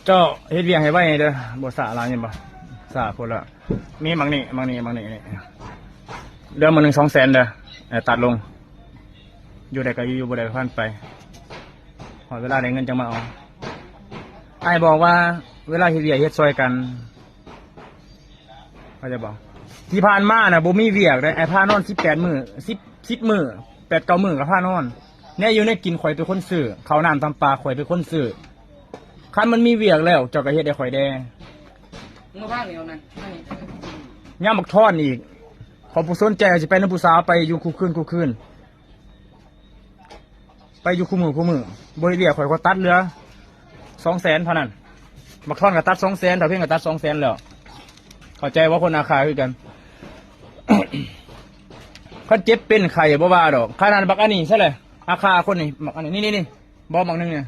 ເຈົ້າເຮັດວຽກໃຫ້ໄວແດ່ເດີ ບໍ່ຊ້າຫຼາຍແມ່ນບໍ່? ຊ້າໂພດລະ. ມີໝາກນີ້ ໝາກນີ້ ໝາກນີ້ ນີ້ ເດືອນມື້ໜຶ່ງສອງແສນເດີ ເອີ ຕັດລົງ ຢູ່ໄດ້ກໍຢູ່ ຢູ່ບໍ່ໄດ້ກໍຜ່ານໄປ ຮອດເວລາໄດ້ເງິນຈັ່ງມາເອົາ. ອ້າຍບອກວ່າເວລາເຮັດວຽກເຮັດຊ່ອຍກັນ ເຂົ້າໃຈບໍ່? ທີ່ຜ່ານມານະບໍ່ມີວຽກເດ້ ອ້າຍພານອນສິບແປດມື້ ສິບ ສິບມື້ ແປດເກົ້າມື້ກໍພານອນ. ແນວຢູ່ແນວກິນຂ້ອຍເປັນຄົນຊື້ ເຂົ້ານ້ຳຕຳປາຂ້ອຍເປັນຄົນຊື້. ຄັນມັນມີວຽກແລ້ວ ເຈົ້າກໍເຮັດໃຫ້ຂ້ອຍແດ່. ມື້ວາງນີ້ເອົານັ້ນ ອັນນີ້ ຍາມບັກທອນອີກ ຂ້ອຍບໍ່ສົນໃຈ ຊິໄປນຳຜູ້ສາວ ໄປຢູ່ຄູ່ຄືນ ຄູ່ຄືນ ໄປຢູ່ຄູ່ມື້ ຄູ່ມື້ ບໍ່ເຮັດວຽກ ຂ້ອຍກໍຕັດເຫຼືອສອງແສນເທົ່ານັ້ນ. ບັກທອນກໍຕັດສອງແສນ ດາວເພັງກໍຕັດສອງແສນແລ້ວ. ເຂົ້າໃຈບໍ່? ຄົນອາຄາຄືກັນ. ຄັນເຈັບເປັນໄຂ້ບໍ່ວ່າດອກ. ຂະໜາດບັກອັນນີ້ຊະແຫຼະ ອາຄາຄົນນີ້ ບັກອັນນີ້ ນີ້ໆໆ ບໍ່ ບັກໜຶ່ງນີ້